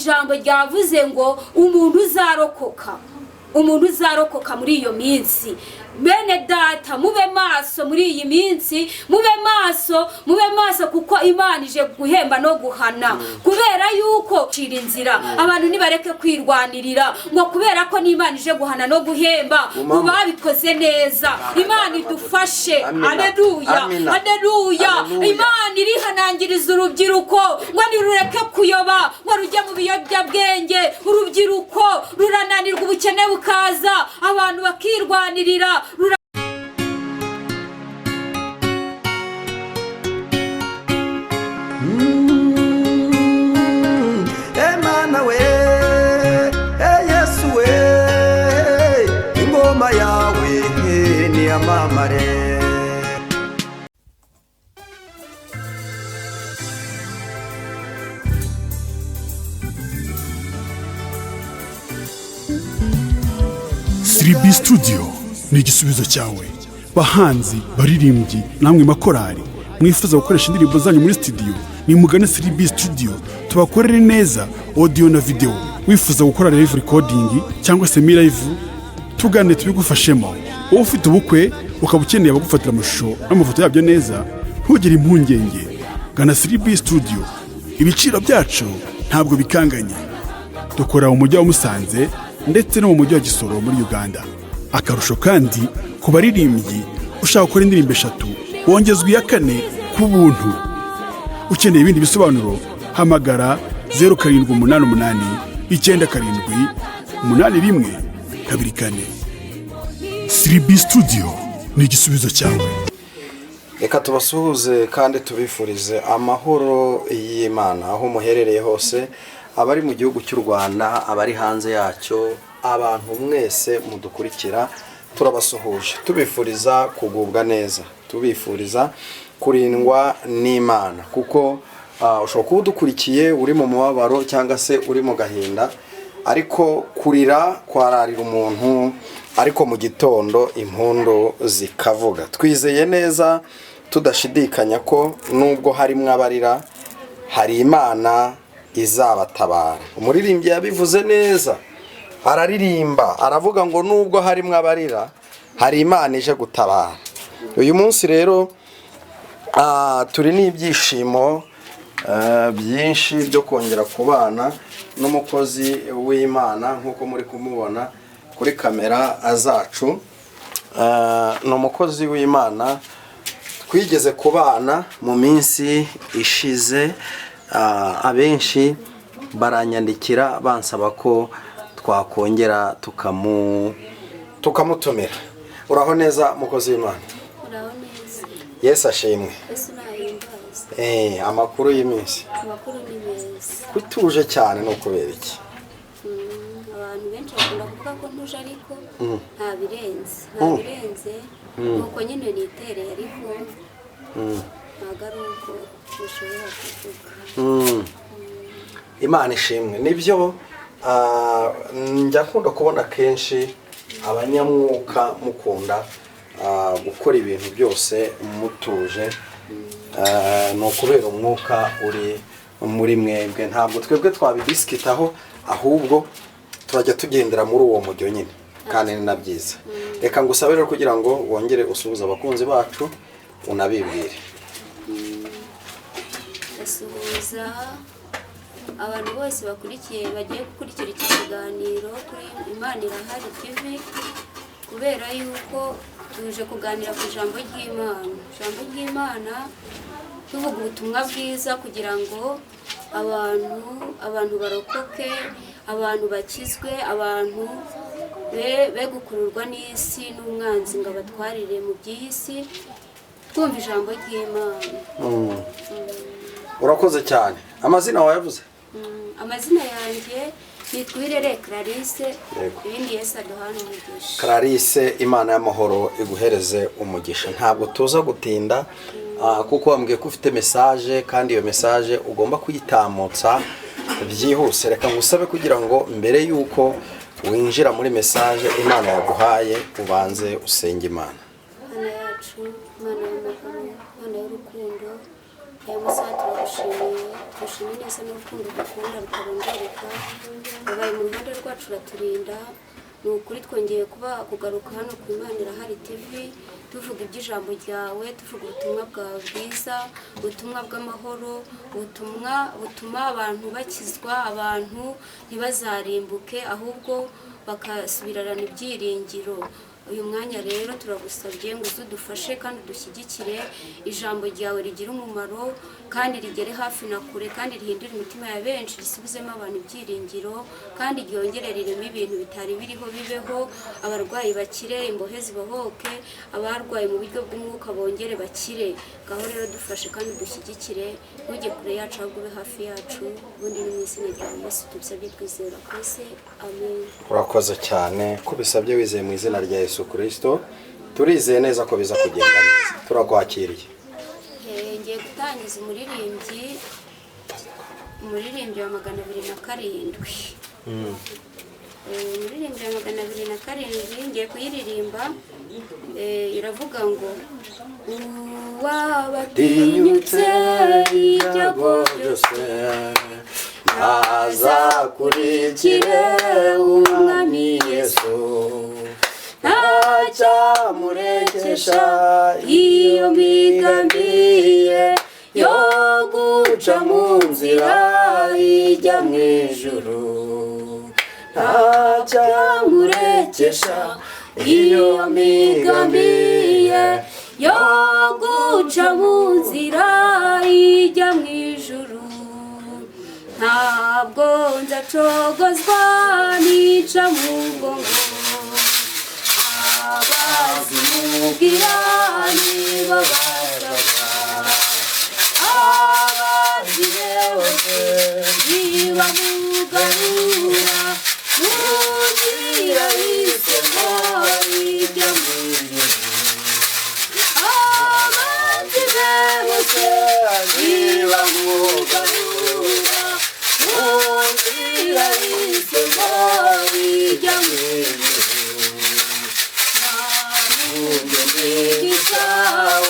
Ijambo ryavuze ngo umuntu uzarokoka muri iyo minsi. Bene data, mube maso muri iyi minsi, mube maso, mube maso, kuko Imana ije guhemba no guhana. Kubera yuko cira inzira abantu nibareke kwirwanirira, ngo kubera ko n'Imana ije guhana no guhemba mu babikoze neza. Imana idufashe. Amina. Aleluya. Amina. Aleluya. Aleluya. Imana irihanangiriza urubyiruko ngo nirureke kuyoba, ngo rujye mu biyobyabwenge. Urubyiruko rurananirwa, ubukene bukaza, abantu bakirwanirira. Emana we, e Yesu we, ingoma yawe niyamamare. 3B Studio ni igisubizo cyawe. Bahanzi, baririmbyi, namwe makorari mwifuza gukoresha indirimbo zanyu muri studio, nimugane 3B Studio tubakorere neza audio na video. Wifuza gukora live recording cyangwa semi live, tugane tubigufashemo. Wowe ufite ubukwe ukaba ukeneye abagufatira amashusho n'amafoto yabyo neza, ntugire impungenge, gana 3B Studio. Ibiciro byacu ntabwo bikanganye. Dukora mu mujyi wa Musanze ndetse no mu mujyi wa Gisoro muri Uganda. Akarusho kandi, ku baririmbyi ushaka gukora indirimbo eshatu wongezwa iya kane ku buntu. Ukeneye ibindi bisobanuro, hamagara 0788978124. 3B Studio ni igisubizo cyawe. Reka tubasuhuze kandi tubifurize amahoro y'Imana aho muherereye hose, abari mu gihugu cy'u Rwanda, abari hanze yacyo, abantu mwese mudukurikira, turabasuhuje tubifuriza kugubwa neza, tubifuriza kurindwa n'Imana, kuko ushobora kuba udukurikiye uri mu mubabaro cyangwa se uri mu gahinda, ariko kurira kwararira umuntu, ariko mu gitondo impundu zikavuga. Twizeye neza tudashidikanya ko nubwo harimo abarira, hari Imana izabatabara. Umuririmbyi yabivuze neza, araririmba aravuga ngo nubwo harimo abarira, hari Imana ije gutabara. Uyu munsi rero turi n'ibyishimo byinshi byo kongera kubana n'umukozi w'Imana nk'uko muri kumubona kuri kamera zacu. Ni umukozi w'Imana twigeze kubana mu minsi ishize. Abenshi baranyandikira bansaba ko twakongera tukamutumira. Uraho neza, mukozi w'Imana? Uraho neza. Yesu ashimwe. Ese unahimbaza. Amakuru y'iminsi? Amakuru ni meza. Kutuje cyane ni ukubera iki? Abantu benshi bakunda kuvuga ko ntuje, ariko nta birenze, nta birenze, nuko nyine nitereye, ariko ntabwo ari uko bishobora kuvuga. Imana ishimwe. Nibyo, njya nkunda kubona kenshi abanyamwuka mukunda gukora ibintu byose mutuje. Ni ukubera umwuka uri muri mwebwe. Ntabwo twebwe twabidisikitaho, ahubwo turajya tugendera muri uwo mujyo nyine, kandi ni na byiza. Reka ngusabe rero kugira ngo wongere usuhuze abakunzi bacu, unabibwire. Asuhuza abantu bose bakurikiye, bagiye gukurikira iki kiganiro kuri Imana Irahari TV, kubera yuko tuje kuganira ku ijambo ry'Imana, ijambo ry'Imana, tuvuga ubutumwa bwiza kugira ngo abantu barokoke, abantu bakizwe, abantu be gukururwa n'isi n'umwanzi ngo abatwarire mu by'iyi si, twumva ijambo ry'Imana. Urakoze cyane. Amazina wayavuze? Amazina yanjye nitwa Uwirere Clarisse. Yego. Ibindi Yesu aduhana umugisha. Clarisse, Imana y'amahoro iguhereze umugisha. Ntabwo tuza gutinda, kuko wambwiye ko ufite message, kandi iyo message ugomba kuyitamutsa byihuse. Reka ngusabe kugira ngo mbere y'uko winjira muri message Imana yaguhaye, ubanze usenge Imana. Mana yacu, Mana y'amahoro, Mana y'urukundo, aya masaha turagushimiye. Tushima neza n'urukundo dukunda rutarondoreka. Wabaye mu ruhande rwacu, uraturinda. Ni ukuri twongeye kuba kugaruka hano ku Imana Irahari TV, tuvuga iby'ijambo ryawe, tuvuga ubutumwa bwawe bwiza, ubutumwa bw'amahoro, ubutumwa butuma abantu bakizwa, abantu ntibazarimbuke ahubwo bakasubirana ibyiringiro. Uyu mwanya rero turagusabye ngo uze udufashe kandi udushyigikire, ijambo ryawe rigire umumaro kandi rigere hafi na kure, kandi rihindure imitima ya benshi, risubizemo abantu ibyiringiro, kandi ryongere rireme ibintu bitari biriho bibeho, abarwayi bakire, imbohe zibohoke, abarwaye mu buryo bw'umwuka bongere bakire. Ngaho rero dufashe kandi udushyigikire, ntujye kure yacu ahubwo ube hafi yacu. Ubundi ni mu izina rya Yesu tubisabye twizera kose, amen. Urakoze cyane ko ubisabye wizeye mu izina rya Yesu Kirisito. Turizeye neza ko biza kugenda neza. Turakwakiriye. Ngiye gutangiza umuririmbyi wa 207. Umuririmbyi wa 207 ngiye kuyiririmba. Iravuga ngo: uwabatinyutse ibyago byose Ntazakurikire Umwami Yesu, ntacyamurekesha iyo migambi ye yo guca mu nzira ijya mu ijuru, ntacyamurekesha iyo migambi ye yo guca mu nzira ijya mu ijuru. Ntabwo nzacogozwa nica mu bwonko, abazimubwira nibo basabwa, abazi bose nibamugarura mu nzira y'isoko ijya mu ijuru, abanzi be bose nibamugarura mu nzira y'isoko ijya mu ijuru. Nta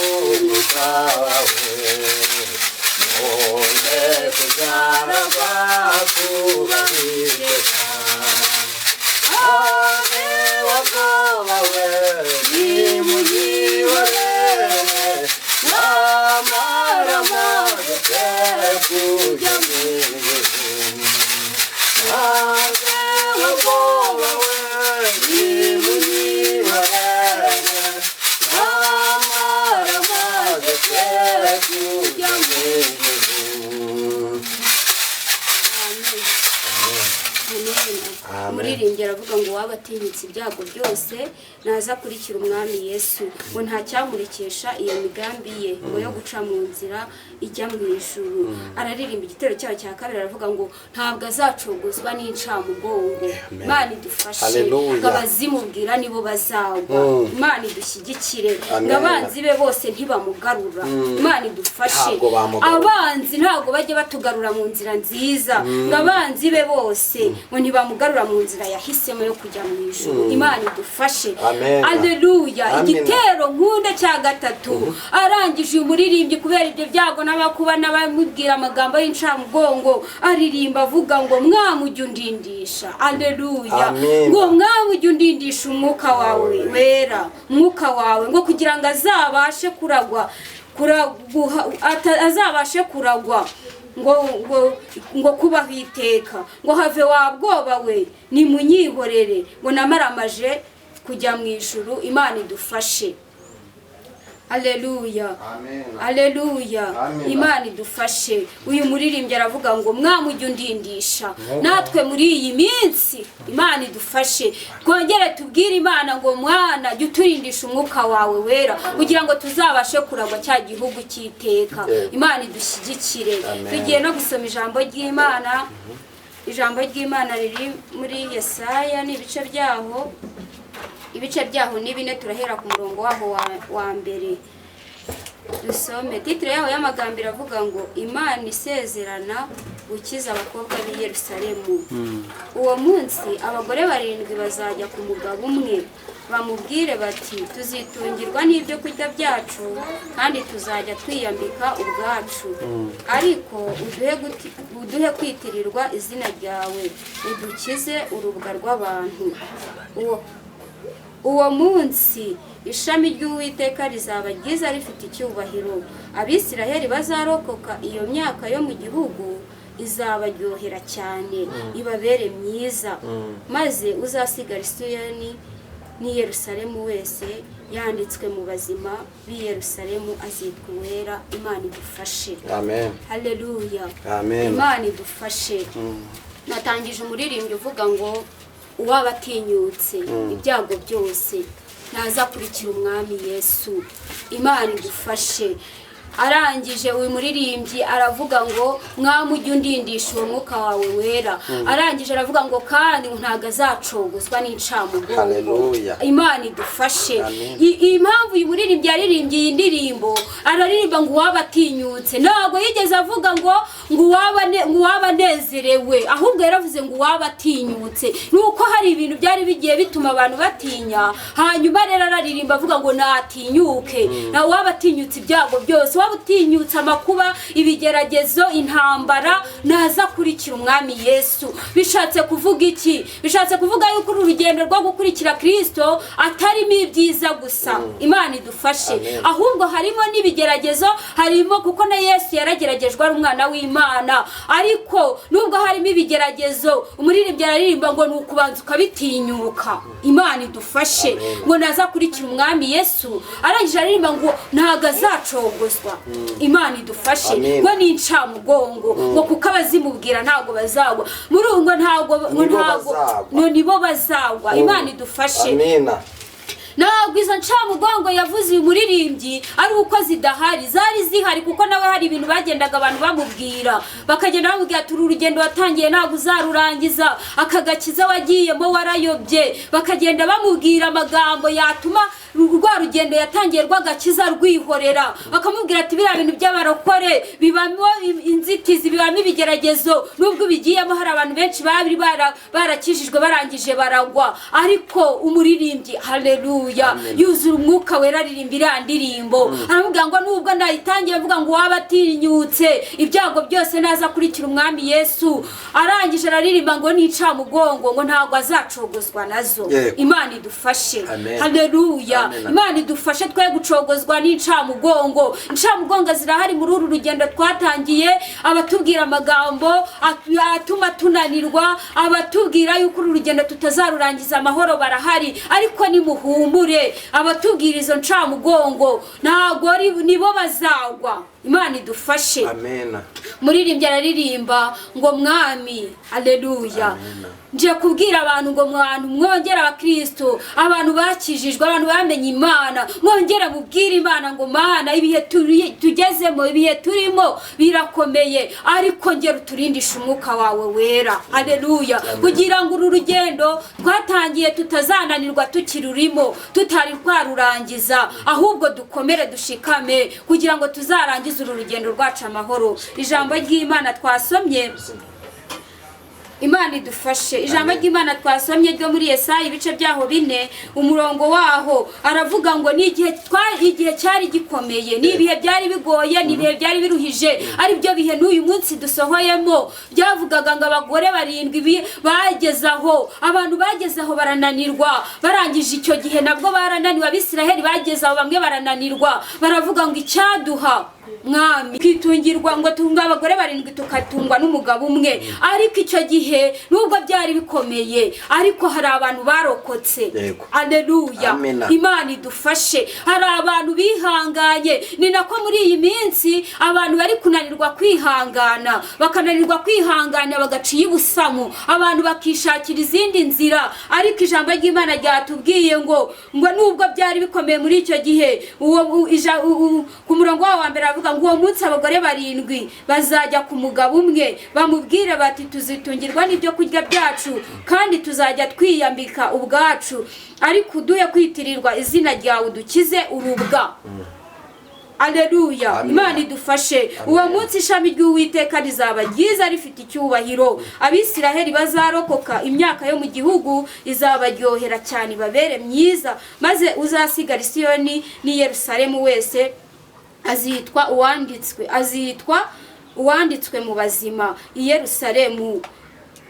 Umwuka wawe none kuzaragwa kubahiteka abe wakobawe nimunyihorere namara maze kujya mu ijuru, abe wakobawe nimunyihorere namara maze kujya mu ijuru. Amen. Umuririmbyi aravuga ngo waba atinyutse ibyago byose naza akurikira Umwami Yesu, ngo nta cyamurekesha iyo migambi ye ngo yo guca mu nzira ijya mu ijuru. Araririmba igitero cyayo cya kabiri, aravuga ngo ntabwo azacogozwa n'incamugongo. Amen. Imana idufashe. Hallelujah. Ngo abazimubwira nibo bazagwa. Imana idushyigikire. Amen. Ngo abanzi be bose ntibamugarura. Imana idufashe. Ntabwo bamugarura. Abanzi ntabwo bajya batugarura mu nzira nziza. Ngo abanzi be bose ngo ntibamugarura mu nzira yahisemo yo kujya mu ijuru. Imana idufashe. Amen. Aleluya. Amen. Igitero nkunda cya gatatu, arangije uyu muririmbyi, kubera ibyo byago n'abakuba n'abamubwira amagambo y'incamugongo, aririmba avuga ngo: "Mwami, ujya undindisha." Aleluya. Amen. Ngo: "Mwami, ujya undindisha umwuka wawe wera, umwuka wawe," ngo kugira ngo azabashe kuragwa azabashe kuragwa ngo kubaho iteka. Ngo have wa bwoba we, nimunyihorere, ngo namaramaje kujya mu ijuru. Imana idufashe. Aleluya. Amen. Aleluya. Amen. Imana idufashe. Uyu muririmbyi aravuga ngo: "Mwami, ujya undindisha." Natwe muri iyi minsi Imana idufashe, twongere tubwire Imana ngo: "Mwana, jya uturindisha umwuka wawe wera," kugira ngo tuzabashe kuragwa cya gihugu cy'iteka. Yego. Imana idushyigikire. Amen. Tugiye no gusoma ijambo ry'Imana. Ijambo ry'Imana riri muri Yesaya, ni ibice byaho ni bine. Turahera ku murongo waho wa mbere. Dusome titre yaho y'amagambo. Iravuga ngo: "Imana isezerana gukiza abakobwa b'i Yerusalemu." Uwo munsi abagore barindwi bazajya ku mugabo umwe, bamubwire bati: "Tuzitungirwa n'ibyo kurya byacu, kandi tuzajya twiyambika ubwacu, ariko uduhe kwitirirwa izina ryawe, udukize urubwa rw'abantu." Uwo munsi ishami ry'Uwiteka rizaba ryiza rifite icyubahiro. Abisiraheli bazarokoka iyo myaka yo mu gihugu izabaryohera cyane, ibabere myiza. Maze uzasigara i Siyoni n'i Yerusalemu wese yanditswe mu bazima b'i Yerusalemu azitwa uwera. Imana idufashe. Amen. Haleluya. Amen. Imana idufashe. Natangije umuririmbyi uvuga ngo uwaba atinyutse ibyago byose ntazakurikira Umwami Yesu. Imana idufashe. Arangije uyu muririmbyi aravuga ngo: "Mwami, ujye undindisha uwo mwuka wawe wera." Arangije aravuga ngo kandi ntabwo azacogozwa n'incamugongo. Haleluya. Imana idufashe. Amen. Iyi mpamvu uyu muririmbyi yaririmbye iyi ndirimbo, araririmba ngo uwaba atinyutse, ntabwo yigeze avuga ngo uwaba anezerewe, ahubwo yaravuze ngo uwaba atinyutse. Ni uko hari ibintu byari bigiye bituma abantu batinya. Hanyuma rero araririmba avuga ngo natinyuke, nawe uwaba atinyutse ibyago byose, waba utinyutse amakuba, ibigeragezo, intambara, naza akurikira Umwami Yesu. Bishatse kuvuga iki? Bishatse kuvuga yuko uru rugendo rwo gukurikira Kirisito atarimo ibyiza gusa. Imana idufashe. Amen. Ahubwo harimo n'ibigeragezo, harimo, kuko na Yesu yarageragejwe ari umwana w'Imana. Ariko nubwo harimo ibigeragezo, umuririmbyi araririmba ngo ni ukubanza ukabitinyuka. Imana idufashe. Amen. Ngo naza akurikira Umwami Yesu. Arangije aririmba ngo ntabwo azacogozwa. Imana idufashe. Amen. Ngo ni incamugongo, ngo kuko abazimubwira ntabwo bazagwa muri ubu, ngo ntabwo, ngo Nibo ntabwo bazagwa. ngo nibo bazagwa. Imana idufashe. Amina. Ntabwo izo ncamugongo yavuze uyu muririmbyi ari uko zidahari, zari zihari, kuko nawe hari ibintu bagendaga abantu bamubwira, bakagenda bamubwira ati: "Uru rugendo watangiye ntabwo uzarurangiza, aka gakiza wagiyemo warayobye." Bakagenda bamubwira amagambo yatuma rwa rugendo yatangiye rw'agakiza rwihorera. Bakamubwira ati: "Biriya bintu by'abarokore bibamo inzitizi, bibamo ibigeragezo, nubwo ubigiyemo hari abantu benshi bari barakijijwe barangije baragwa." Ariko umuririmbyi, haleluya, yuzura Umwuka Wera, aririmba iriya ndirimbo, aramubwira ngo nubwo nayitangiye avuga ngo waba atinyutse ibyago byose naza akurikira Umwami Yesu, arangije araririmba ngo n'incamugongo ngo ntabwo azacogozwa nazo. Imana idufashe. Amen. Haleluya. Amen. Imana idufashe twe gucogozwa n'incamugongo. Incamugongo zirahari muri uru rugendo twatangiye, abatubwira amagambo atuma tunanirwa, abatubwira yuko uru rugendo tutazarurangiza amahoro barahari. Ariko nimuhumure, abatubwira izo ncamugongo ntabwo nibo bazagwa. Imana idufashe. Amena. Muririmbyi araririmba ngo: "Mwami, aleluya, Amen. nje kubwira abantu ngo mwantu mwongere, abakristo, abantu bakijijwe, abantu bamenye Imana, mwongere mubwire Imana ngo: Mana, ibihe tugezemo, ibihe turimo birakomeye, ariko ngera uturindishe umwuka wawe wera, aleluya, kugira ngo uru rugendo twatangiye tutazananirwa tukirurimo, tutari twarurangiza, ahubwo dukomere dushikame kugira ngo tuzarangize uru rugendo rwacu amahoro." Ijambo ry'Imana twasomye, Imana idufashe. Ijambo ry'Imana twasomye ryo muri Yesaya, ibice byaho 4, umurongo waho, aravuga ngo ni igihe igihe cyari gikomeye, ni ibihe byari bigoye, ni ibihe byari biruhije, ari byo bihe n'uyu munsi dusohoyemo. Byavugaga ngo abagore barindwi bageze aho, abantu bageze aho barananirwa. Barangije icyo gihe nabwo barananiwe. Abisiraheli bageze aho bamwe barananirwa, baravuga ngo: "Icyaduha, Mwami, twitungirwa ngo tunga abagore barindwi tukatungwa n'umugabo umwe." Ariko icyo gihe nubwo byari bikomeye, ariko hari abantu barokotse. Aleluya. Amina. Imana idufashe. Hari abantu bihanganye. Ni nako muri iyi minsi abantu bari kunanirwa kwihangana, bakananirwa kwihangana, bagaciye ibusamu, abantu bakishakira izindi nzira. Ariko ijambo ry'Imana ryatubwiye ngo nubwo byari bikomeye muri icyo gihe, uwo ku murongo wawo wa mbere aravuga ngo uwo munsi abagore barindwi bazajya ku mugabo umwe, bamubwire bati: "Tuzitungirwa n'ibyo kurya byacu, kandi tuzajya twiyambika ubwacu, ariko uduhe kwitirirwa izina ryawe, udukize urubwa." Aleluya. Amen. Imana idufashe. Uwo munsi ishami ry'Uwiteka rizaba ryiza rifite icyubahiro. Abisiraheli bazarokoka, imyaka yo mu gihugu izabaryohera cyane, ibabere myiza. Maze uzasigara i Siyoni n'i Yerusalemu wese azitwa uwanditswe mu bazima i Yerusalemu,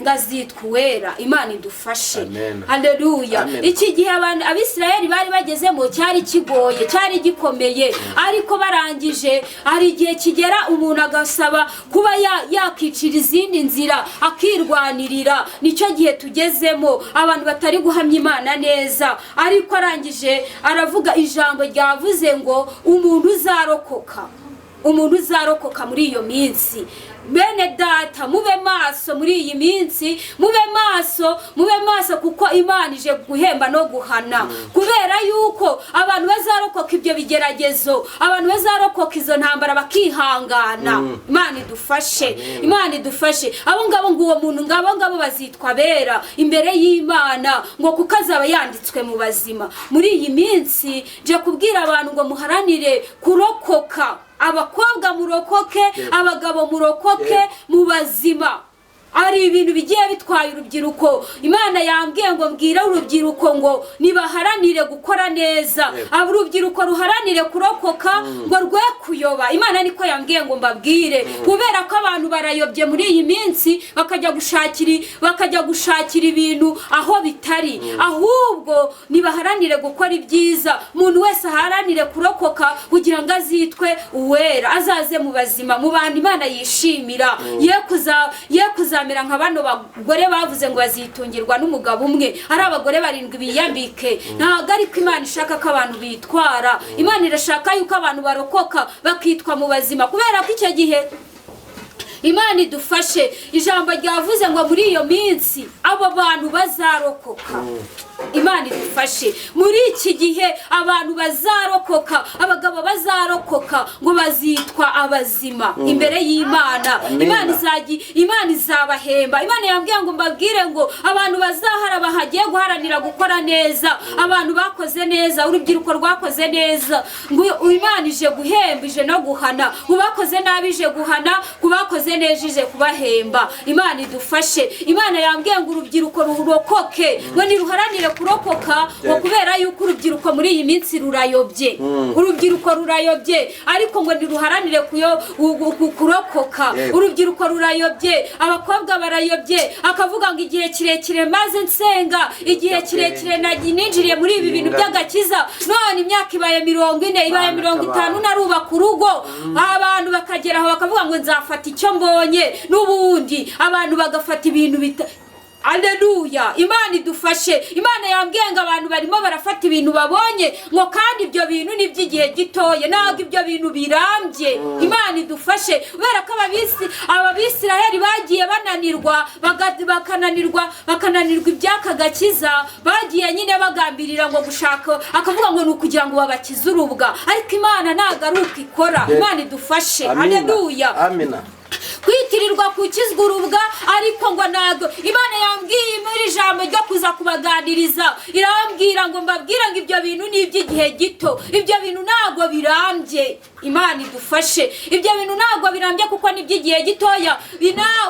ngo azitwa uwera. Imana idufashe. Amen. Haleluya. Amen. Iki gihe abantu Abisirayeli bari bagezemo cyari kigoye, cyari gikomeye, ariko barangije, hari igihe kigera umuntu agasaba kuba yakicira izindi nzira, akirwanirira. Nicyo gihe tugezemo, abantu batari guhamya Imana neza. Ariko arangije aravuga ijambo ryavuze ngo umuntu uzarokoka muri iyo minsi. Bene data, mube maso muri iyi minsi, mube maso, mube maso, kuko Imana ije guhemba no guhana. Kubera yuko abantu bazarokoka ibyo bigeragezo, abantu bazarokoka izo ntambara bakihangana, Imana idufashe, Imana idufashe. Abo ngabo, ngo uwo muntu, ngabo ngabo bazitwa bera imbere y'Imana, ngo kuko azaba yanditswe mu bazima. Muri iyi minsi nje kubwira abantu ngo muharanire kurokoka. Abakobwa murokoke, abagabo murokoke mu bazima. Hari ibintu bigiye bitwaye urubyiruko. Imana yambwiye ngo mbwire urubyiruko ngo nibaharanire gukora neza. Aba urubyiruko ruharanire kurokoka ngo rwe kuyoba. Imana niko yambwiye ngo mbabwire, kubera ko abantu barayobye muri iyi minsi, bakajya gushakira ibintu aho bitari. Ahubwo nibaharanire gukora ibyiza, umuntu wese aharanire kurokoka kugira ngo azitwe uwera, azaze mu bazima, mu bantu Imana yishimira. Ye kuzamera nka bano bagore bavuze ngo bazitungirwa n'umugabo umwe, ari abagore barindwi biyambike. Ntabwo ariko Imana ishaka ko abantu bitwara. Imana irashaka yuko abantu barokoka bakitwa mu bazima, kubera ko icyo gihe, Imana idufashe, ijambo ryavuze ngo muri iyo minsi abo bantu bazarokoka. Imana idufashe. Muri iki gihe abantu bazarokoka, abagabo bazarokoka, ngo bazitwa abazima imbere y'Imana. Amina. Imana izabahemba. Imana yambwiye ngo mbabwire ngo abantu bazahara bahagiye guharanira gukora neza, abantu bakoze neza, urubyiruko rwakoze neza, ngo Imana ije guhemba, ije no guhana. Ku bakoze nabi ije guhana, ku bakoze neza ije kubahemba. Imana idufashe. Imana yambwiye ngo urubyiruko rurokoke, ngo niruharanire kurokoka, ngo kubera yuko urubyiruko muri iyi minsi rurayobye. Urubyiruko rurayobye, ariko ngo niruharanire kurokoka. Urubyiruko rurayobye, abakobwa barayobye. Akavuga ngo igihe kirekire maze nsenga, igihe kirekire ninjiriye muri ibi bintu by'agakiza, none imyaka ibaye 40, ibaye Bana mirongo tabara. itanu narubaka urugo. Abantu bakagera aho bakavuga ngo nzafata icyo mbonye n'ubundi, abantu bagafata ibintu bita. Aleluya, Imana idufashe. Imana yambwiye ngo abantu barimo barafata ibintu babonye, ngo kandi ibyo bintu ni iby'igihe gitoya, ntabwo ibyo bintu birambye. Imana idufashe, kubera ko Abisiraheli bagiye bananirwa, bakananirwa iby'aka gakiza. Bagiye nyine bagambirira ngo gushaka, akavuga ngo ni ukugira ngo babakize urubwa, ariko Imana ntabwo ari uko ikora. Imana idufashe. Amina. Aleluya. Amina. Kwitirirwa gukizwa urubwa, ariko ngo ntabwo. Imana yambwiye muri ijambo ryo kuza kubaganiriza, irambwira ngo mbabwire ngo ibyo bintu ni iby'igihe gito, ibyo bintu ntabwo birambye. Imana idufashe. Ibyo bintu ntabwo birambye kuko ni iby'igihe gitoya.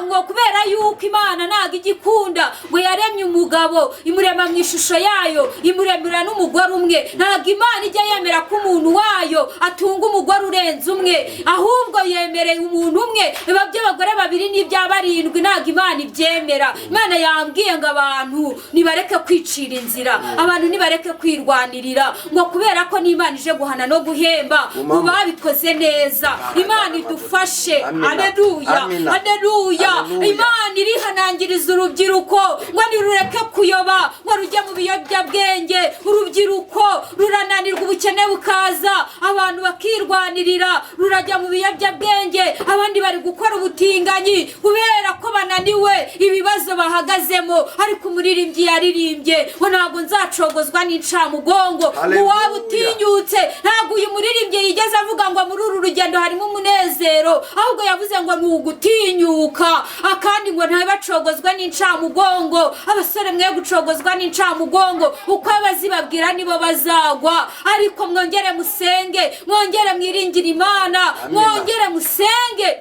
Ngo kubera yuko Imana ntabwo ijya ikunda, ngo yaremye umugabo imurema mu ishusho yayo, imuremera n'umugore umwe. Ntabwo Imana ijya yemera ko umuntu wayo atunga umugore urenze umwe, ahubwo yemereye umuntu umwe. Biba by'abagore babiri n'ibya barindwi, ntabwo Imana ibyemera. Imana yambwiye ngo abantu nibareke kwicira inzira, abantu nibareke kwirwanirira, ngo kubera ko n'Imana ije guhana no guhemba Umama. mu babikoze neza. Imana idufashe. Amina. Aleluya. Amina. Aleluya. Aleluya. Imana irihanangiriza urubyiruko ngo nirureke kuyoba, ngo rujye mu biyobyabwenge. Urubyiruko rurananirwa, ubukene bukaza, abantu bakirwanirira, rurajya mu biyobyabwenge, abandi bari gukora ubutinganyi kubera ko bananiwe ibibazo bahagazemo. Ariko umuririmbyi yaririmbye ngo ntabwo nzacogozwa n'incamugongo. Haleluya. Uwaba utinyutse, ntabwo uyu muririmbyi yigeze avuga ngo muri uru rugendo harimo umunezero, ahubwo yavuze ngo ni ugutinyuka, akandi ngo ntibacogozwe n'incamugongo. Abasore mwe gucogozwa n'incamugongo, uko abazibabwira nibo bazagwa. Ariko mwongere musenge, mwongere mwiringire Imana, mwongere musenge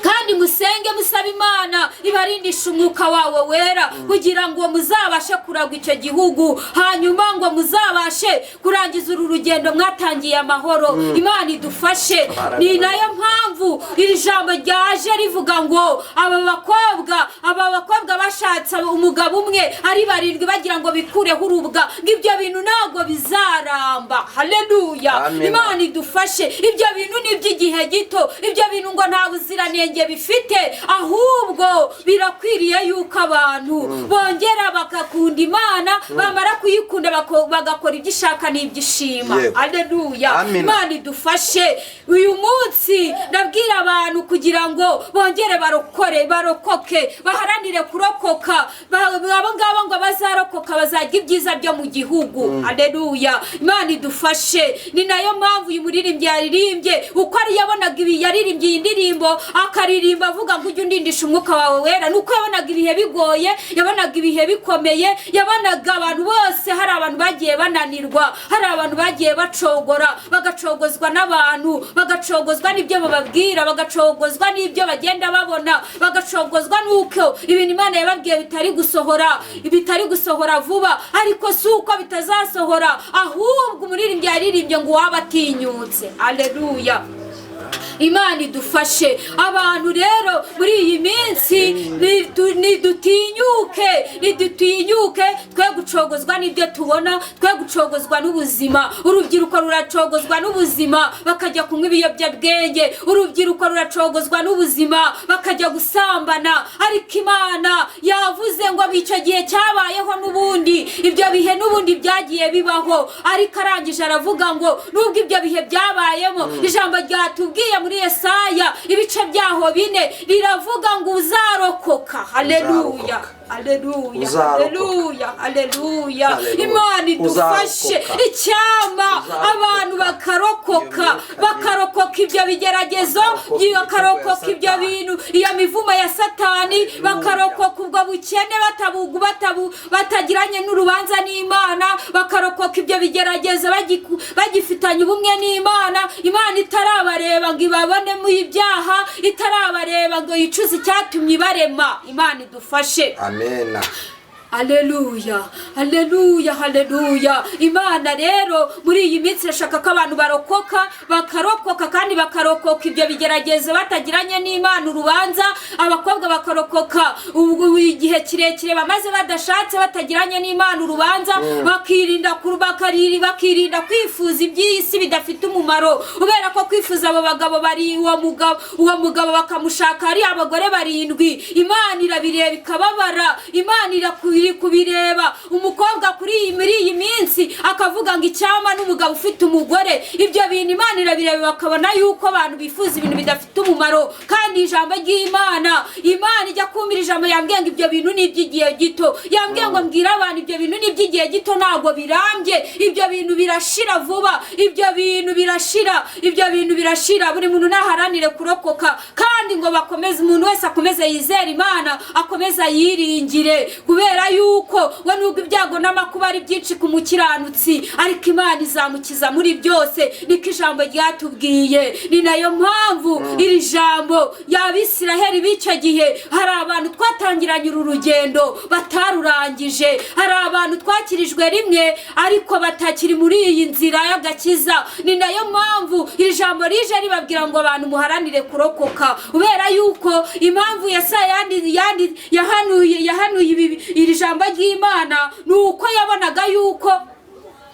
kandi musenge musaba Imana ibarindisha umwuka wawe wera, kugira ngo muzabashe kuragwa icyo gihugu, hanyuma ngo muzabashe kurangiza uru rugendo mwatangiye amahoro. Imana idufashe. Ni nayo mpamvu iri jambo ryaje rivuga ngo aba bakobwa bashatse umugabo umwe ari barindwi, bagira ngo bikureho urubwa, ngo ibyo bintu ntabwo bizaramba. Haleluya. Amen. Imana idufashe. Ibyo bintu ni iby'igihe gito, ibyo bintu ngo nta buziranenge bifite, ahubwo birakwiriye yuko abantu bongera bagakunda Imana, bamara kuyikunda bagakora ibyo ishaka n'ibyo ishima. Haleluya. Amen. Imana idufashe. Uyu munsi ndabwira abantu kugira ngo bongere barokore, barokoke, baharanire kurokoka. Abo ngabo ngo bazarokoka bazarya ibyiza byo mu gihugu. Haleluya. Imana idufashe. Ni nayo mpamvu uyu muririmbyi yaririmbye uko ari yabonaga ibi, yaririmbye iyi ndirimbo akaririmba avuga ngo ujye undindisha umwuka wawe wera, nuko yabonaga ibihe bigoye, yabonaga ibihe bikomeye, yabonaga abantu bose, hari abantu bagiye bananirwa, hari abantu bagiye bacogora, bagacogozwa n'abantu, bagacogozwa n'ibyo bababwira, bagacogozwa n'ibyo bagenda babona, bagacogozwa n'uko ibintu Imana yababwiye bitari gusohora, bitari gusohora vuba. Ariko si uko bitazasohora, ahubwo umuririmbyi yaririmbye ngo uwaba atinyutse. Aleluya. Imana idufashe. Abantu rero muri iyi minsi nidutinyuke, nidutinyuke, twe gucogozwa n'ibyo tubona, twe gucogozwa n'ubuzima. Urubyiruko ruracogozwa n'ubuzima bakajya kunywa ibiyobyabwenge, urubyiruko ruracogozwa n'ubuzima bakajya gusambana. Ariko Imana yavuze ngo icyo gihe cyabayeho n'ubundi, ibyo bihe n'ubundi byagiye bibaho. Ariko arangije aravuga ngo nubwo ibyo bihe byabayemo, ijambo ryatubwiye muri Yesaya ibice byaho 4 riravuga ngo uzarokoka. Haleluya. Haleluya. Uzarokoka. Haleluya, haleluya. Haleluya. Imana idufashe. Uzarokoka. Icyama Uzarokoka. abantu bakarokoka, Iyo myuka bakarokoka ibyo bigeragezo, Bakarokoka bakarokoka imivumo ya ibyo Satani. bintu, iyo mivumo ya Satani, bakarokoka ubwo bukene batagiranye n'urubanza n'Imana, bakarokoka ibyo bigeragezo bagifitanye ubumwe n'Imana, Imana itarabareba ngo ibabonemo ibyaha, itarabareba ngo yicuze icyatumye ibarema. Imana idufashe. Amena. Aleluya, aleluya, haleluya. Imana rero muri iyi minsi irashaka ko abantu barokoka, bakarokoka kandi bakarokoka ibyo bigeragezo batagiranye n'Imana urubanza. Abakobwa bakarokoka ubu igihe kirekire bamaze badashatse batagiranye n'Imana urubanza, bakirinda kwifuza iby'iyi si bidafite umumaro, kubera ko kwifuza abo bagabo bari uwo mugabo bakamushaka ari abagore barindwi, Imana irabireba ikababara. Imana iri kubireba. Umukobwa muri iyi minsi akavuga ngo icyama n'umugabo ufite umugore. Ibyo bintu Imana irabireba, bakabona yuko abantu bifuza ibintu bidafite umumaro. Kandi ijambo ry'Imana, Imana ijya kumira ijambo yambwiye ngo ibyo bintu ni iby'igihe gito. Yambwiye ngo mbwire abantu ibyo bintu ni iby'igihe gito, ntabwo birambye, ibyo bintu birashira vuba, ibyo bintu birashira, ibyo bintu birashira. Buri muntu naharanire kurokoka, kandi ngo bakomeze, umuntu wese akomeze yizere Imana, akomeze ayiringire, kubera yuko we nubwo ibyago n'amakuba ari byinshi ku mukiranutsi, ariko Imana izamukiza muri byose, niko ijambo ryatubwiye. Ni nayo mpamvu iri jambo y'Abisiraheli b'icyo gihe, hari abantu twatangiranye uru rugendo batarurangije, hari abantu twakirijwe rimwe ariko batakiri muri iyi nzira y'agakiza. Ni nayo mpamvu iri jambo rije ribabwira ngo abantu muharanire kurokoka, kubera yuko impamvu Yesaya yahanuye iri jambo ry'Imana ni uko yabonaga yuko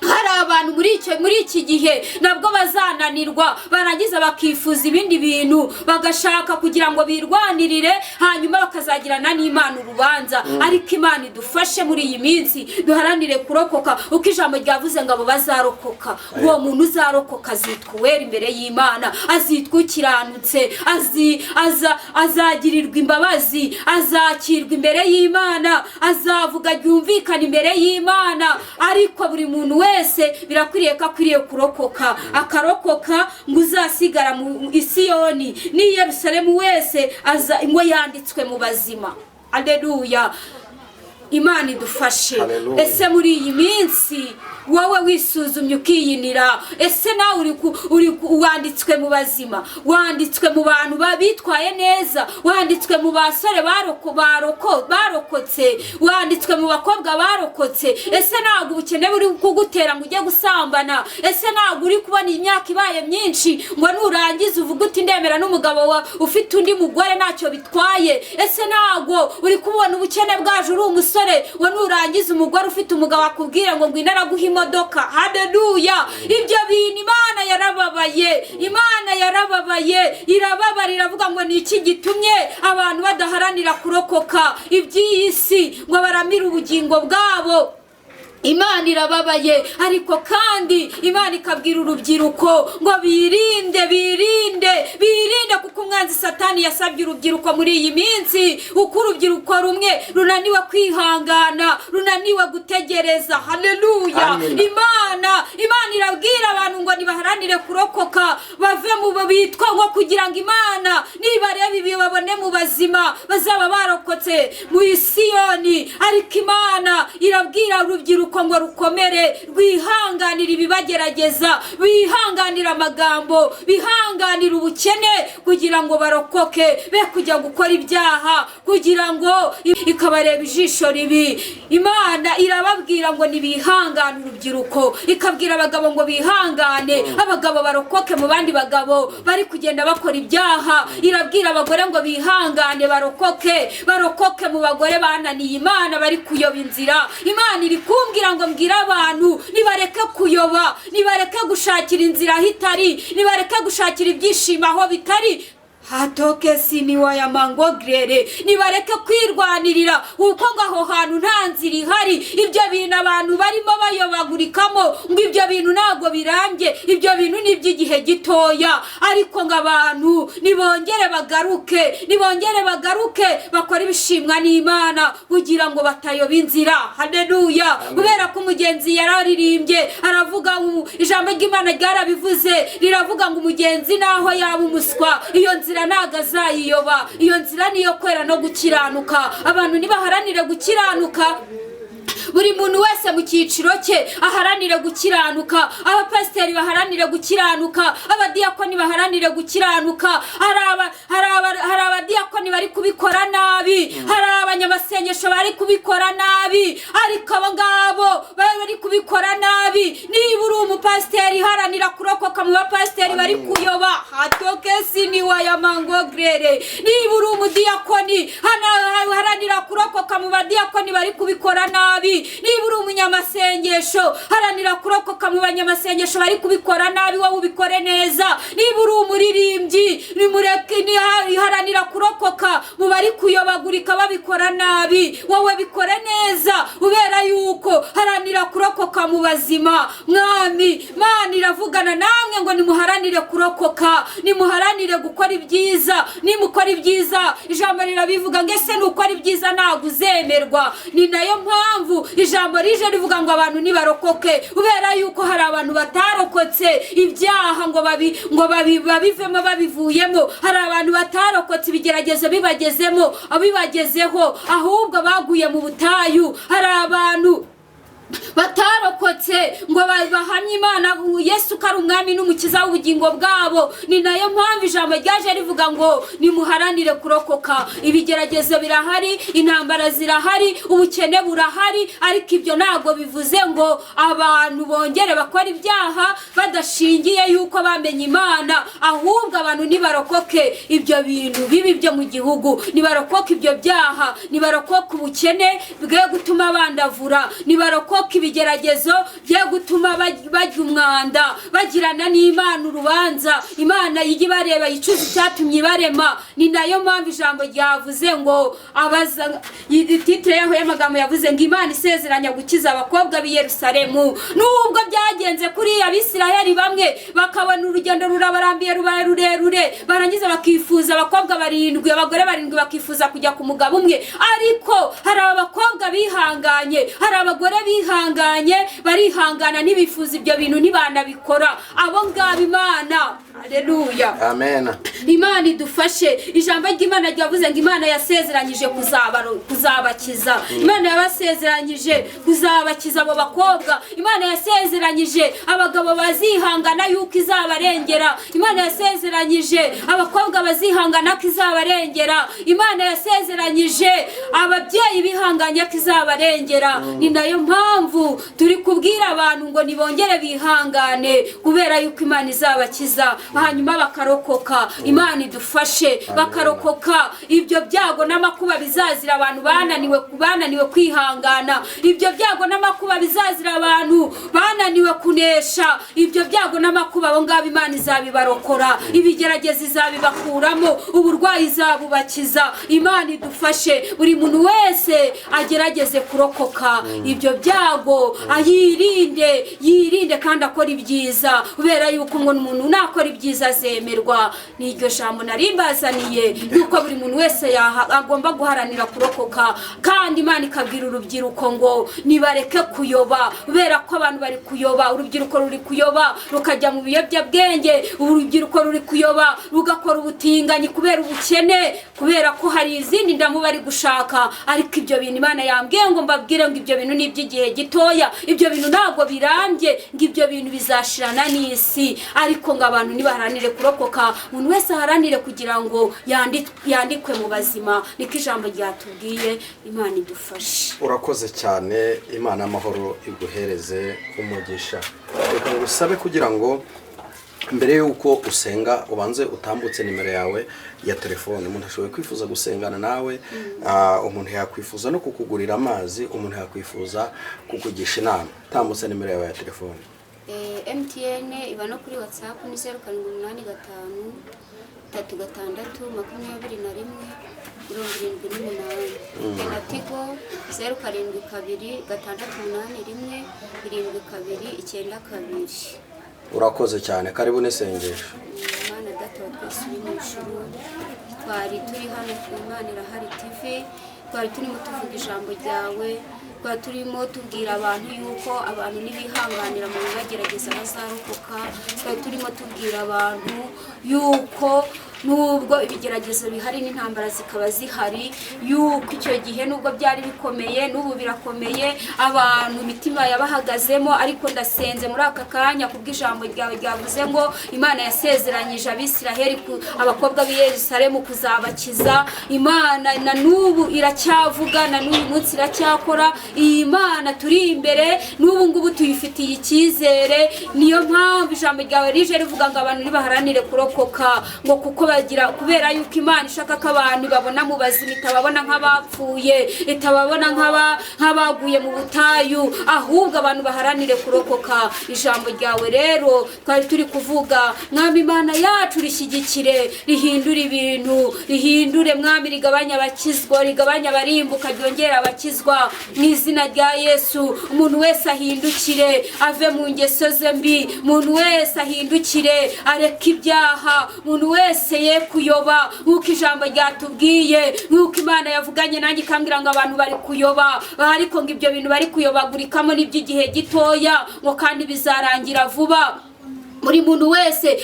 hari abantu muri iki gihe nabwo bazananirwa, barangiza bakifuza ibindi bintu, bagashaka kugira ngo birwanirire, hanyuma bakazagirana n'Imana urubanza. Ariko Imana idufashe muri iyi minsi duharanire kurokoka, uko ijambo ryavuze ngo abo bazarokoka, uwo muntu uzarokoka azitwa uwera imbere y'Imana, azitwa ukiranutse, azagirirwa imbabazi, azakirwa imbere y'Imana, azavuga ryumvikana imbere y'Imana. Ariko buri muntu wese birakwiriye ko akwiriye kurokoka, akarokoka, ngo uzasigara mu Isiyoni n'i Yerusalemu wese aza ngo yanditswe mu bazima. Aleluya. Imana idufashe. Hallelujah. Ese muri iyi minsi wowe wisuzumye ukiyinira, ese nawe wanditswe mu bazima, wanditswe mu bantu bitwaye neza, wanditswe mu basore barokotse, wanditswe mu bakobwa barokotse? Ese ntabwo ubukene buri kugutera ngo ujye gusambana? Ese ntabwo uri kubona imyaka ibaye myinshi ngo nurangiza uvuge uti ndemera n'umugabo ufite undi mugore ntacyo bitwaye? Ese ntabwo uri kubona ubukene bwaje uri umusore ngo nurangiza umugore ufite umugabo akubwira ngo ngwino araguha imodoka? Haleluya! Ibyo bintu Imana yarababaye, Imana yarababaye, irababara, iravuga ngo ni iki gitumye abantu badaharanira kurokoka iby'iyi si ngo baramire ubugingo bwabo? Imana irababaye. Ariko kandi Imana ikabwira urubyiruko ngo birinde, birinde, birinde, kuko umwanzi Satani yasabye urubyiruko muri iyi minsi, uko urubyiruko rumwe runaniwe kwihangana, runaniwe gutegereza. Haleluya! Amen. Imana irabwira abantu ngo nibaharanire kurokoka, bave mu bitwa ngo kugira ngo Imana nibareba ibi babone mu bazima bazaba barokotse mu Isiyoni. Ariko Imana irabwira urubyiruko ngo rukomere, rwihanganire ibibagerageza, bihanganire amagambo, bihanganire ubukene, kugira ngo barokoke, be kujya gukora ibyaha, kugira ngo ikabareba ijisho ribi. Imana irababwira ngo nibihangane urubyiruko, ikabwira abagabo ngo bihangane, abagabo barokoke mu bandi bagabo bari kugenda bakora ibyaha. Irabwira abagore ngo bihangane, barokoke, barokoke mu bagore bananiye Imana, bari kuyoba inzira. Imana iri kumbwira ngo mbwire abantu nibareke kuyoba, nibareke gushakira inzira aho itari, nibareke gushakira ibyishimo aho bitari. Hatoke siniwa ya mangogrere, nibareke kwirwanirira kuko ngo aho hantu nta nzira ihari. Ibyo bintu abantu barimo bayobagurikamo ngo ibyo bintu ntabwo birambye, ibyo bintu ni iby'igihe gitoya. Ariko ngo abantu nibongere bagaruke, nibongere bagaruke bakore ibishimwa n'Imana kugira ngo batayoba inzira. Haleluya! Kubera ko umugenzi yararirimbye aravuga, ijambo ry'Imana ryarabivuze, riravuga ngo umugenzi naho yaba umuswa, iyo nzira ntago azayiyoba. Iyo nzira niyo kwera no gukiranuka. Abantu nibaharanire gukiranuka, buri muntu wese mu cyiciro cye aharanire gukiranuka. Abapasiteri baharanire gukiranuka, abadiyakoni baharanire gukiranuka. Hari abadiyakoni bari kubikora nabi, hari abanyamasengesho bari kubikora nabi, ariko abo ngabo bari kubikora nabi. Niba uri umupasiteri, haranira kurokoka mu bapasiteri bari kuyoba. Hatoke siniwa ya mangogrere. Niba uri umudiyakoni, haranira kurokoka mu badiyakoni bari kubikora nabi. Niba uri umunyamasengesho, haranira kurokoka mu banyamasengesho bari kubikora nabi, wowe ubikore neza. Niba uri umuririmbyi, haranira kurokoka mu bari kuyobagurika babikora nabi, wowe bikore neza, ubera yuko haranira kurokoka mu bazima. Mwami Mana iravugana namwe ngo nimuharanire kurokoka, nimuharanire gukora ibyiza. Nimukora ibyiza, ijambo rirabivuga ngo ese nukora ibyiza ntabwo uzemerwa. Ni nayo mpamvu ijambo rije rivuga ngo abantu nibarokoke, ubera yuko hari abantu batarokotse ibyaha ngo babivemo babivuyemo. Hari abantu batarokotse ibigeragezo bibagezemo abibagezeho, ahubwo baguye mu butayu. Hari abantu batarokotse ngo bahamye Imana Yesu ko ari umwami n'umukiza w'ubugingo bwabo. Ni nayo mpamvu ijambo ryaje rivuga ngo nimuharanire kurokoka. Ibigeragezo birahari, intambara zirahari, ubukene burahari, ariko ibyo ntabwo bivuze ngo abantu bongere bakora ibyaha badashingiye yuko bamenye Imana. Ahubwo abantu nibarokoke ibyo bintu bibi byo mu gihugu, nibarokoke ibyo byaha, nibarokoke ubukene bwe gutuma bandavura, nibarokoke ibigeragezo bye gutuma bajya umwanda, bagirana n'Imana urubanza. Imana ijye ibareba yicuza icyatumye ibarema. Ni nayo mpamvu ijambo ryavuze ngo abaza, titire yaho y'amagambo yavuze ngo Imana isezeranya gukiza abakobwa b'i Yerusalemu. Nubwo byagenze kuri Abisirayeli, bamwe bakabona urugendo rurabarambiye rubaye rurerure, barangiza bakifuza abakobwa barindwi, abagore barindwi, bakifuza kujya ku mugabo umwe. Ariko hari abakobwa bihanganye, hari abagore bihanganye, barihangana ntibifuza ibyo bintu, ntibanabikora. Abo ngabo Imana Haleluya. Amen. Imana idufashe. Ijambo ry'Imana ryavuze ngo Imana yasezeranyije kuzabakiza. Imana yabasezeranyije kuzabakiza abo bakobwa. Imana yasezeranyije abagabo bazihangana yuko izabarengera. Imana yasezeranyije abakobwa bazihangana ko izabarengera. Imana yasezeranyije ababyeyi bihanganye ko izabarengera. Ni nayo mpamvu turi kubwira abantu ngo nibongere bihangane, kubera yuko Imana izabakiza hanyuma bakarokoka. Imana idufashe bakarokoka ibyo byago n'amakuba bizazira abantu bananiwe kwihangana, ibyo byago n'amakuba bizazira abantu bananiwe kunesha, ibyo byago n'amakuba abo ngabo Imana izabibarokora, ibigerageza izabibakuramo, uburwayi izabubakiza. Imana idufashe buri muntu wese agerageze kurokoka ibyo byago, yirinde kandi akora ibyiza, kubera yuko umuntu nakora ibyiza azemerwa. N'iryo jambo narimbazaniye yuko buri muntu wese agomba guharanira kurokoka, kandi Imana ikabwira urubyiruko ngo nibareke kuyoba, kubera ko abantu bari kuyoba. Urubyiruko ruri kuyoba rukajya mu biyobyabwenge, urubyiruko ruri kuyoba rugakora ubutinganyi kubera ubukene, kubera ko hari izindi ndamu bari gushaka. Ariko ibyo bintu Imana yambwiye ngo mbabwire ngo ibyo bintu ni iby'igihe gitoya, ibyo bintu ntabwo birambye, ngo ibyo bintu bizashirana n'isi. Ariko ngo abantu nibaharanire kurokoka, umuntu wese aharanire kugira ngo yandikwe mu bazima. Niko ijambo ryatubwiye. Imana idufashe. Urakoze cyane. Imana amahoro iguhereze umugisha. Reka ngusabe kugira ngo mbere y'uko usenga ubanze utambutse nimero yawe ya telefone. Umuntu ashoboye kwifuza gusengana nawe, umuntu yakwifuza no kukugurira amazi, umuntu yakwifuza kukugisha inama. Tambutse nimero yawe ya telefone. MTN iba no kuri WhatsApp ni 0785 36 21 78. Na Tigo 072 681 72 92. Urakoze cyane. Karibu n'isengesho. Imana Data wa twese uri mu ijuru, twari turi hano ku Imana Irahari TV, twari turimo tuvuga ijambo ryawe, twari turimo tubwira abantu yuko abantu nibihanganira mu bibagerageza bazarokoka. Twari turimo tubwira abantu yuko nubwo ibigeragezo bihari n'intambara zikaba zihari, yuko icyo gihe nubwo byari bikomeye n'ubu birakomeye, abantu imitima yabahagazemo. Ariko ndasenze muri aka kanya kubw'ijambo ryawe ryavuze ngo Imana yasezeranyije Abisiraheli abakobwa b'i Yerusalemu kuzabakiza. Imana na n'ubu iracyavuga, na n'uyu munsi iracyakora. Iyi Mana turi imbere n'ubu ngubu tuyifitiye icyizere. Niyo mpamvu ijambo ryawe rije rivuga ngo abantu nibaharanire kurokoka, ngo kuko bagira, kubera yuko Imana ishaka ko abantu babona mu bazima, itababona nk'abapfuye, itababona nk'abaguye mu butayu, ahubwo abantu baharanire kurokoka. Ijambo ryawe rero twari turi kuvuga, Mwami Imana yacu, rishyigikire, rihindure ibintu, rihindure Mwami, rigabanya abakizwa, rigabanya abarimbuka, ryongera abakizwa mu izina rya Yesu. Umuntu wese ahindukire ave mu ngeso ze mbi, umuntu wese ahindukire areke ibyaha, umuntu wese ye kuyoba nk'uko ijambo ryatubwiye, nk'uko Imana yavuganye nanjye ikambwira ngo abantu bari kuyoba, ariko ngo ibyo bintu bari kuyobagurikamo n'iby'igihe gitoya, ngo kandi bizarangira vuba. Buri muntu wese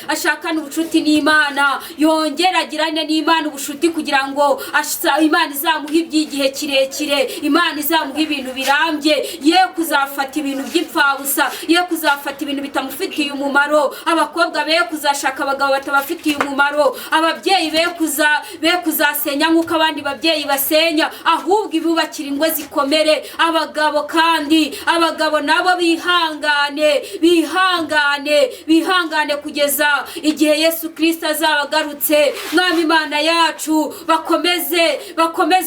ashakane ubucuti n'Imana, yongere agirane n'Imana ubucuti kugira ngo Imana izamuhe iby'igihe kirekire, Imana izamuhe ibintu birambye, ye kuzafata ibintu by'imfabusa, ye kuzafata ibintu bitamufitiye umumaro. Abakobwa be kuzashaka abagabo batabafitiye umumaro, ababyeyi be kuzasenya nk'uko abandi babyeyi basenya, ahubwo ibubakira ingo zikomere. Abagabo kandi, abagabo nabo bihangane, bihangane kugeza igihe Yesu Kristo azaba agarutse. Mwami Imana yacu, bakomeze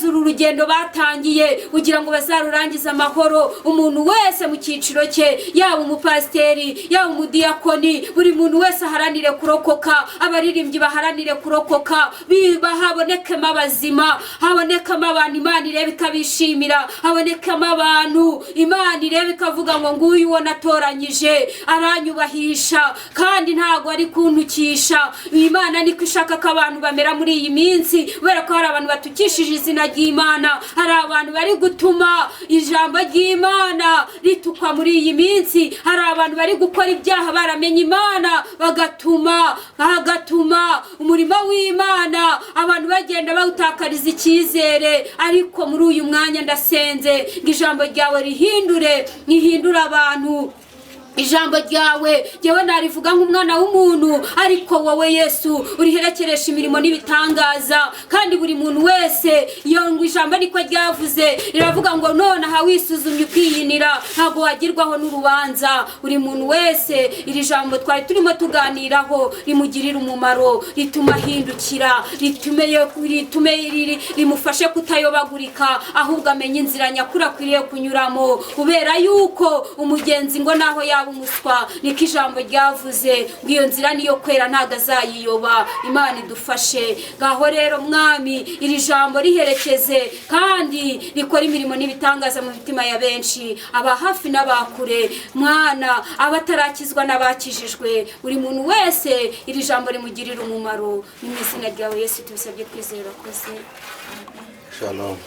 uru rugendo batangiye kugira ngo bazarurangize amahoro. Umuntu wese mu cyiciro cye, yaba umupasiteri, yaba umudiyakoni, buri muntu wese aharanire kurokoka. Abaririmbyi baharanire kurokoka, habonekemo abazima, habonekamo abantu Imana ireba ikabishimira, habonekamo abantu Imana ireba ikavuga ngo nguyu uwo natoranyije aranyubaha. Aranyubahisha kandi ntabwo ari kuntukisha. Imana niko ishaka ko abantu bamera muri iyi minsi, kubera ko hari abantu batukishije izina ry'Imana, hari abantu bari gutuma ijambo ry'Imana ritukwa muri iyi minsi, hari abantu bari gukora ibyaha baramenye Imana, bagatuma umurimo w'Imana abantu bagenda bawutakariza icyizere. Ariko muri uyu mwanya ndasenze ngo ijambo ryawe rihindure abantu. Ijambo ryawe jyewe narivuga nk'umwana w'umuntu, ariko wowe Yesu uriherekeresha imirimo n'ibitangaza. Kandi buri muntu wese yonga ijambo niko ryavuze, riravuga ngo nonaha wisuzumye ukiyinira ntabwo wagirwaho n'urubanza. Buri muntu wese iri jambo twari turimo tuganiraho rimugirira umumaro, rituma ahindukira, ritume rimufashe kutayobagurika, ahubwo amenye inzira nyakuri akwiriye kunyuramo. Kubera yuko umugenzi ngo naho yaba umuswa, niko ijambo ryavuze ngo iyo nzira niyo kwera ntabwo azayiyoba. Imana idufashe. Ngaho rero Mwami, iri jambo riherekeze kandi rikora imirimo n'ibitangaza mu mitima ya benshi, aba hafi n'abakure, Mwana, abatarakizwa n'abakijijwe, buri muntu wese iri jambo rimugirira umumaro. Ni mu izina ryawe Yesu tubisabye twizera. Urakoze. Shalom.